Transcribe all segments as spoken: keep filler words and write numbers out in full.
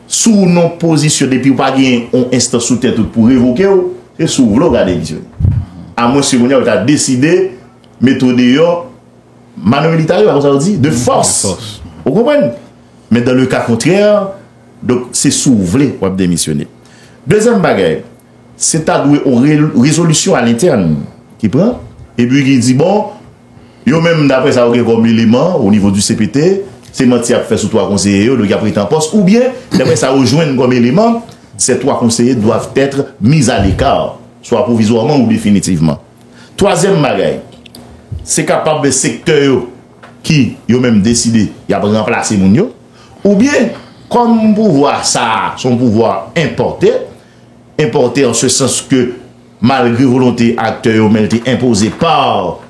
Si w nan pozisyon depi w pa gen yon enstans sou tèt ou pou revoke w, se si w vle w ka demisyone. Amwenske kounye a yo ta deside mete w deyò mano militari, pa konsa yo di, de fòs. Ou konprann? Men dans le cas contraire, donk, se si w vle w ap demisyone. Dezyèm bagay, se ta dwe yon re- rezolisyon a lentèn ki pran, epi ki di, bon, yo menm, daprè sa yo gen kòm eleman o nivo di C P T, se manti y ap fè sou twa konseye yo, donk y ap rete an pòs, oubyen, daprè sa yo jwenn kòm eleman, ces trois conseillers doivent être mis à l'écart, soit provisoirement ou définitivement. Twazyèm bagay, se kapab sektè yo ki yo menm deside y ap ranplase moun yo, oubyen kòm pouvwa sa a se yon pouvwa enpòte, enpòte an se sans ke malgre volonte aktè yo, men l te enpoze pa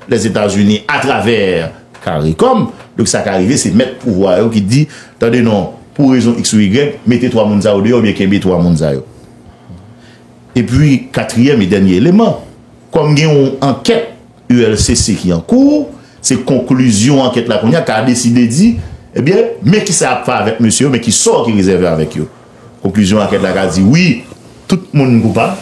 Lèzetazini atravè CARICOM. Donk sa ka rive, se mèt pouvwa yo ki di, tande non, pou rezon X ou Y, mete twa moun sa yo deyò oubyen kenbe twa moun sa yo. Epi, katriyèm e dènye eleman, kòm gen yon ankèt U L C C ki an kou, se konklizyon ankèt la kounye a ka deside di, ebyen, men kisa y ap fè avèk mesye yo, men ki sò ki rezève avèk yo. Konklizyon ankèt la ka di, wi, tout moun koupab.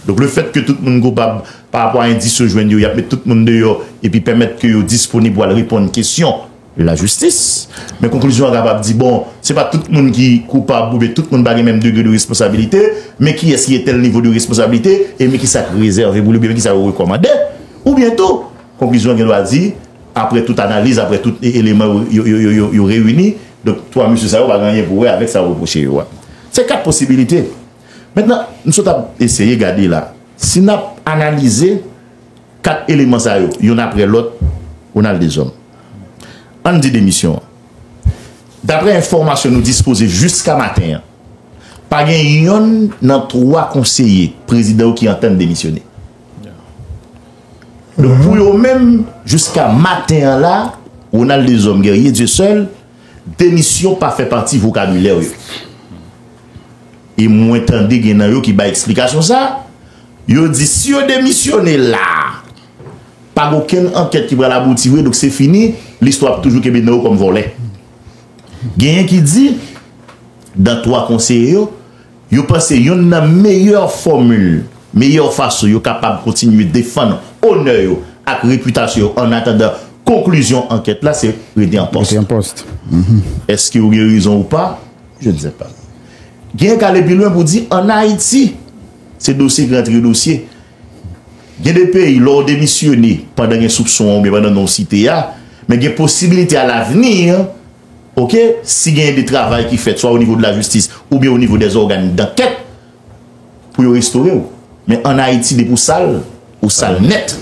Donk, lefètke tout moun koupab, pa rapò a endis yo jwenn yo, y ap met tout moun deyò, epi pèmèt ke yo disponib pou al reponn kesyon lajistis. Men konklizyon an kapab di, bon, se pa tout moun ki koupab oubyen tout moun pa gen menm degre de responsabilite, men kiyès ki gen tèl nivo de responsabilite, e men kisa k rezève pou li, oubyen men kisa yo rekòmande. Oubyen tou, konklizyon an gen dwa di, apre tout analiz, apre tout e- eleman yo, yo, yo, yo, yo, yo reyini, donk, twa mesye sa yo pa gen anyen pou wè avèk sa yo repwoche yo a. Se kat posibilite. Mentnan, m sot ap eseye gade la. Si n ap analize kat eleman sa yo, youn apre lòt, Ronald Deshommes. Ann di demisyon an. Daprè enfòmasyon nou dispoze jiska maten an, pa gen yonn nan twa konseye prezidan yo ki antann demisyone. Donk, pou yo menm, jiska maten an la, Ronald Deshommes, Guerrier Dieuseul, demisyon pa fè pati vokabilè yo. E mwen tande gen nan yo ki bay eksplikasyon sa, yo di si yo demisyone la, pa gen okenn ankèt ki pral abouti vre, donk se fini, listwa ap toujou kenbe nan yo kòm vòlè. Genyen ki di, dan twa konseye yo, yo panse youn nan meyè fòmil, meyè fason yo kapab kontinye defann onè yo ak repitasyon yo an atandan konklizyon ankèt la, se rete an pòs. Rete an pòs. Èske yo gen rezon ou pa? Je ne sais pas. Genyen k ale pi lwen pou di, ann Ayiti, se dosye ki rantre dosye. Gen de peyi, lè w demisyone pandan gen soupson an oubyen pandan non w site a, men gen posibilite a lavni, oke, si gen de travay ki fèt, swa o nivo de lajistis oubyen o nivo dè zògàn dankèt, pou yo restore w. Men ann Ayiti, depi w sal, ou sal nèt.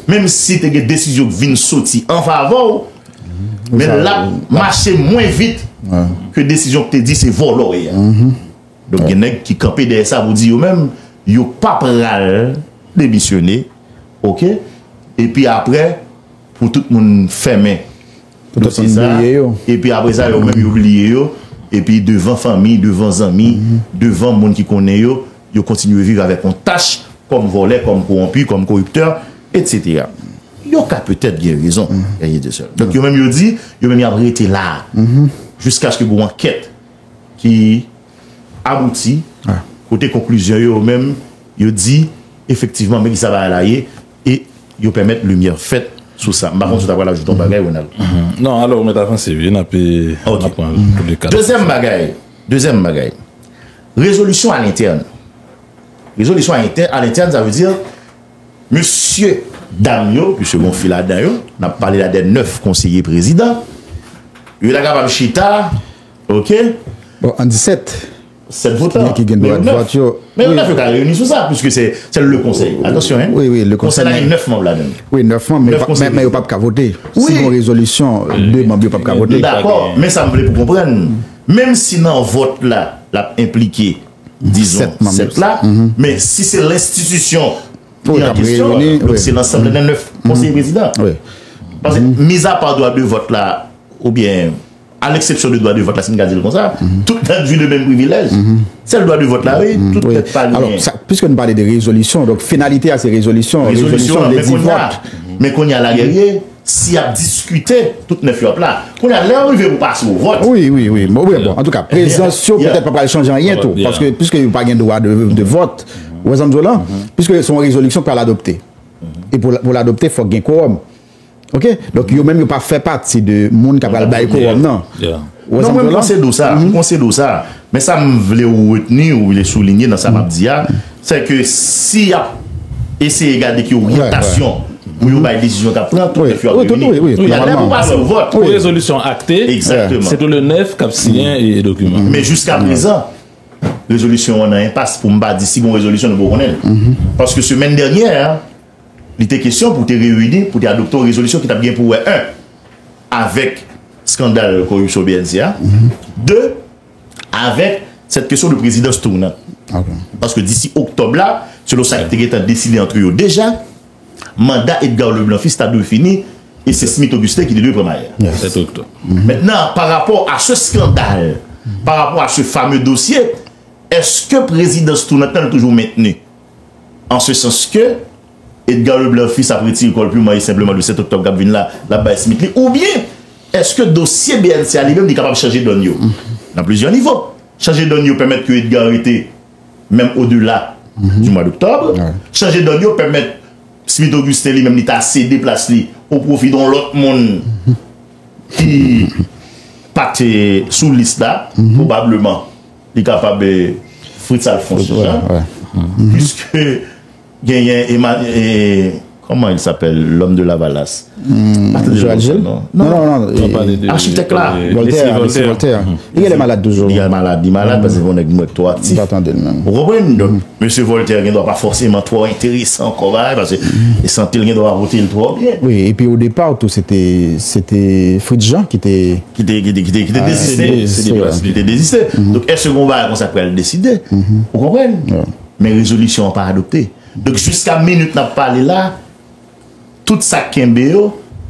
Menm si te gen desizyon k vin soti an favè w, men l ap mache mwen vit ke desizyon k te di se vòlò w ye a. Donk, gen nèg ki kanpe dèyè sa pou di yo menm, yo pa pral demisyone, oke? Epi apre, pou tout moun fèmen dosye sa, epi apre sa, yo menm yo bliye yo, epi devan fanmi, devan zanmi, devan moun ki konnen yo, yo kontinye viv avèk yon tach kòm vòlè, kòm kowonpi, kòm koriptè, etsetera. Yo ka petèt gen rezon, Guerrier Dieuseul. Donk, yo menm yo di, yo menm y ap rete la, jiskaske gen yon ankèt ki abouti, kote konklizyon yo menm, yo di, efektivman, men kisa bagay la ye, e yo pèmèt limyè fèt sou sa. M pa konn si w ta pral ajoute yon bagay, Ronald. Non, alò, ou mèt avanse, wi, n ap, n ap pran tout le ka. Dezyèm bagay, dezyèm bagay, rezolisyon alentèn. Rezolisyon alentèn, alentèn, sa vle di, mesye dam yo, piske gon fi ladan yo, n ap pale la de nèf konseye prezidan, yo ta kapab chita, oke? Bon, an disèt. Sèt votan. Ki gen dwa vòt yo. Men yo nèf yo ka reyini sou sa, piske se sèl le konsèy. Atansyon, en. Wi, wi, le konsèy. Konsèy la gen nèf manm ladan l. Wi, nèf manm, men yo p ap ka vote. Si gon rezolisyon, de manm yo p ap ka vote. M dakò, men sa m vle pou konprann, menm si nan vòt la, l ap enplike, dizon, sèt la, men si se lenstitisyon ki an kesyon, donk se lansanm de nèf konseye prezidan. Paske, mizapa dwa de vòt la, oubyen, à l'exception de dwa de vòt la, si n ka di l konsa, tout nèg jwi de menm privilèj. Sèl dwa de vòt la, wi, tout nèg pa genyen. Alò, piske nou pale de rezolisyon, donk finalite a se rezolisyon. Rezolisyon an, men kounye a, men kounye a la, Guerrier, Si y ap diskite, tout nèf yo ap la. Kounye a, lè yo rive pou pase o vòt. Wi, wi, wi. Bon, wi, bon, antouka, prezans yo petèt pa pral chanje anyen tou. Paske, piske yo pa gen dwa de, de vòt. Ou wè sa m di w la? Piske se yon rezolisyon k pral adopte. E pou, pou l adopte, fòk gen kowòm. Oke? Donk, yo menm, yo pa fè pati de moun k ap pral bay kowòm nan. Ou wè sa m di w la? Non, mwen, m panse de w sa. M panse de w sa. Men sa m vle ou retni, ou vle soulinye nan sa m ap di a, se ke si y ap eseye gade ki oryantasyon pou yo bay desizyon k ap pran, tout nèf yo ap reyini. Wi, wi, wi, nòmalman. Lè pou pase o vòt. Pou rezolisyon akte, se tou le nèf k ap siyen e dokiman. Men jiska prezan, rezolisyon an nan enpas pou m pa di si gon rezolisyon nou poko konnen l. Paske semèn dènyè a, li te kesyon pou te reyini, pou te adopte yon rezolisyon ki t ap gen pou wè, en, avèk eskandal koripsyon B N C a, de, avèk sèt kesyon de prezidans tounant. Paske disi oktòb la, selon sa ki te gentan deside ant yo deja, manda Edgar Leblanc Fils ta dwe fini, e se Smith Augustin ki te dwe pran mayè. Mentnan, pa rapò a se eskandal, pa rapò a se fame dosye, èske prezidans tounant lan toujou mentni? An se sans ke Edgar Leblanc Fils ap retire kò l piman e senpleman de sèt oktòb k ap vin la, l ap bay Smith li, oubyen èske dosye B N C a li menm li kapab chanje dòn yo? Nan plizyè nivo. Chanje dòn yo pèmèt ke Edgar rete menm odela di mwa doktòb. Chanje dòn yo pèmèt Smith Augustin li menm li ta sede plas li o pwofi de yon lòt moun ki pa t sou lis la, pwobableman li kapab, eh, Fritz Alphonse Jean, piske genyen Emma-, eh, comment il s'appelle, l'homme de Lavalas? Joël Gilles? Non, non, non, non, eh, achitèk la. Voltaire, Voltaire. Li genlè malad toujou. Li genlè malad, li malad paske se yon nèg mwen twò aktif. Ou konprann? Donk, mesye Voltaire gen dwa pa fòseman twò enterese ankò bagay, paske li santi l gen dwa pote l twò byen. Wi, epi o depa tou, se te, se te Fritz Jean ki te ki te, ki te, ki te, ki te deziste. Ki te deziste. Donk, èske yon bagay konsa pral deside? Ou konprann? Men rezolisyon an pa adopte. Donk, jiska minit n ap pale la, tout sa k kenbe yo,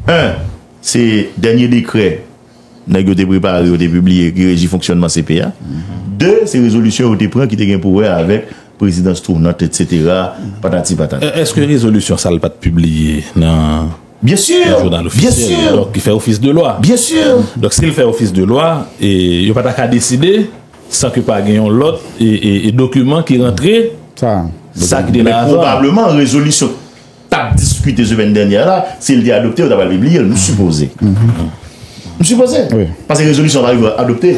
en, se dènye dekrè nèg yo te prepare, yo te pibliye, ki reji fonksyònman C P a. De, se rezolisyon yo te pran ki te gen pou wè avèk prezidans tounant, etsetera, patati patata. Èske rezolisyon sa l pa t pibliye nan jounal ofisyèl? Donk, ki fè ofis de lwa. Donk, si l fè ofis de lwa, e yo pa ta ka deside san ke pa gen yon lòt e, e, e dokiman ki rantre sa ki te la avan. Pwobableman, rezolisyon t ap diskite semèn dènyè la, si l te adopte, yo ta pral pibliye l, nou sipoze. Nou sipoze. Paske rezolisyon pa rive adopte.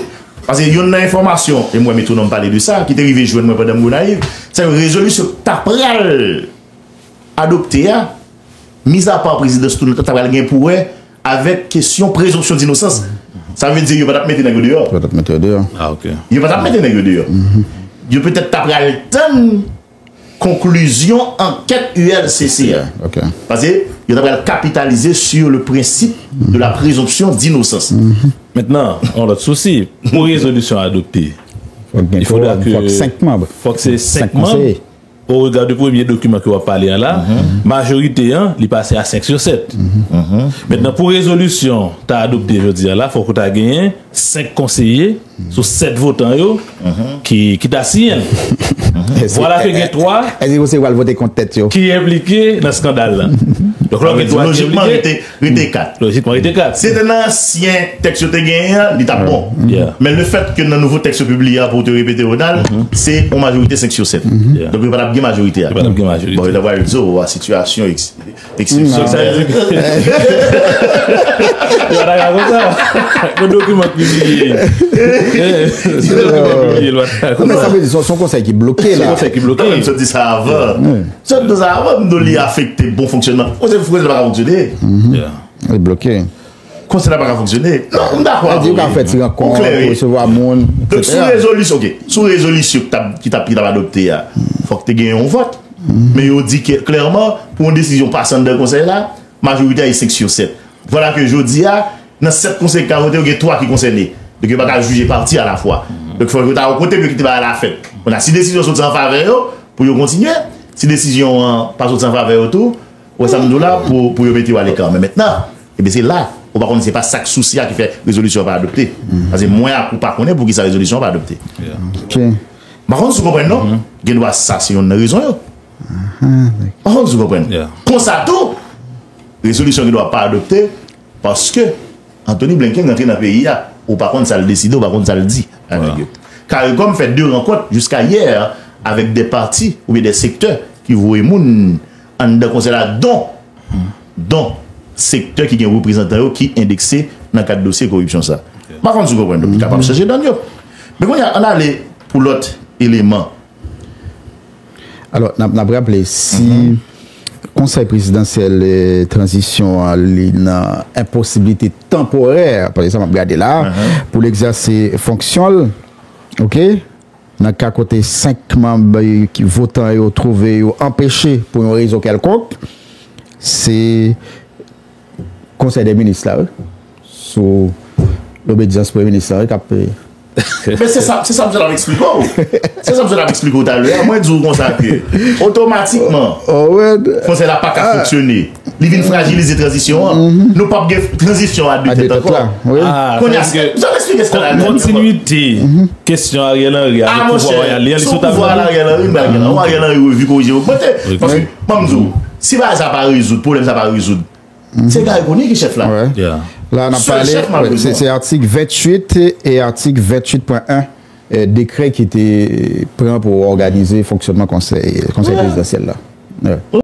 Paske youn nan enfòmasyon, e m wè Metwonòm pale de sa, ki te rive jwenn mwen pandan m Gonayiv, se ke rezolisyon ta pral adopte a, mizapa prezidans tounant ta pral gen pou wè avèk kesyon prezonpsyon dinosans. Sa vle di yo pa t ap mete nèg yo deyò. Yo pa t ap mete yo deyò. Yo pa t ap mete nèg yo deyò. Yo petèt ta pral tann konklizyon ankèt U L C C a. Paske yo ta pral kapitalize sur le principe de la présomption d'innocence. Mentnan, yon lòt sousi, pou rezolisyon adopte, il faudra que, fòk se senk manb, o rega de premye dokiman ke w ap pale a la, majorite an, li pase a senk sou sèt. Mentnan, pou rezolisyon ta adopte jodi a la, fòk ou ta genyen senk konseye sou sèt votan yo ki, ki ta siyen l. Vwala ke gen twa. Èske konseye yo pral vote kont tèt yo? Ki enplike nan eskandal la. Donk, lè w gen twa ki enplike, rete kat. Lojikman, rete kat. Si se te nan ansyen tèks yo te genyen an, li t ap bon. Men lefètke nan nouvo tèks yo pibliye a, pou w te repete, Ronald, se yon majorite senk sou sèt. Donk, yo pa t ap gen majorite a. Yo pa t ap gen majorite. Bon, yo ta pral di w, a sitiyasyon eksepsyonèl. Yo pa t ap gen konsa. Yon dokiman pibliye. Yon dokiman pibliye, yo pa t ap gen konsa. Men sa vle di, se yon konsèy ki bloke la. Se yon konsèy ki bloke. Mwen menm, m sot di sa avan. Sot di sa avan, m di w li afekte bon fonksyònman. Konsèy, konsèy la pa ka fonksyone. Li bloke. Konsèy la pa ka fonksyone. Non, m dakò avè w. Yo ka fè ti rankont, resevwa moun, etsetera. Donk, sou rezolisyon, ok. Sou rezolisyon ki t ap, ki t ap, ki t ap adopte a, fòk te gen yon vòt. Men yo di ke, klèman, pou yon desizyon pase anndan konsèy la, majorite a e senk sou sèt. Vwala ke jodi a, nan sèt konseye ki ka vote yo, gen twa ki konsène. Donk, yo pa ka jije pati alafwa. Donk, fòk yo ta yon kote pou yo kite bagay la fèt. Kounye a, si desizyon soti an favè yo, pou yo kontinye. Si desizyon an pa soti an favè yo tou, ou wè sa m di w la, pou, pou yo mete yo aleka. Men mentnan, ebyen, se la, ou pa konn, se pa sa k sousi a ki fè rezolisyon an pa adopte. Paske mwen ak ou pa konnen poukisa rezolisyon an pa adopte. Ok. M pa konn si w konprann, non? Gen dwa sa se youn nan rezon yo. M pa konn si w konprann. Konsa tou, Rezolisyon ki dwa pa adopte, paske Anthony Blinken rantre nan peyi a, ou pa konn sa l deside, ou pa konn sa l di a nèg yo. Caricom fè de rankont jiska yè avèk de pati oubyen de sektè ki voye moun anndan konsèy la, don, don sektè ki gen reprezantan yo ki endekse nan kad dosye koripsyon sa. M pa konn si w konprann, nou kapab chèche donn yo. Men kounye a, ann ale pou lòt eleman. Alò, n ap, n ap raple, si Konsèy Prezidansyèl eh, Tranzisyon an, li nan enposiblite tanporè, pa egzanp, ap gade la, pou l egzèse fonksyon l, oke? Nan ka kote senk manm eh, ki votan yo twouve yo anpeche pou yon rezon kèlkonk, se Konsèy dè Minis la, wi, sou lobedyans Premye Minis la, wi, k ap eh, Men se sa, se sa m sot ap eksplike w. Se sa m sot ap eksplike w talè a. Mwen di w konsa ke otomatikman Oh, wè. Konsèy la pa ka fonksyone. Li vin frajilize tranzisyon an. Nou p ap gen tranzisyon a de A de tèt tèt la, ankò. wi. Ah, Kounye a, paske m sot eksplike sa la. Kontinite kesyon Ariel Henry Ah, avèk mon pouvwa chè, Ariel, li sou sot ap pouvwa vini. Ariel Henry, m pral gen la. Ou Ariel Henry revi korije ogmante. Paske, ban m di w, si bagay sa pa rezoud, pwoblèm sa pa rezoud, se Garry Conille ki chèf la. Wè. Yeah. La, n ap Sèl pale, chèf, wè, malerezman. se se atik venntuit e atik venntuit pwen en, eh, dekrè ki te pran pou òganize fonksyònman konsèy, konsèy prezidansyèl la. Wè.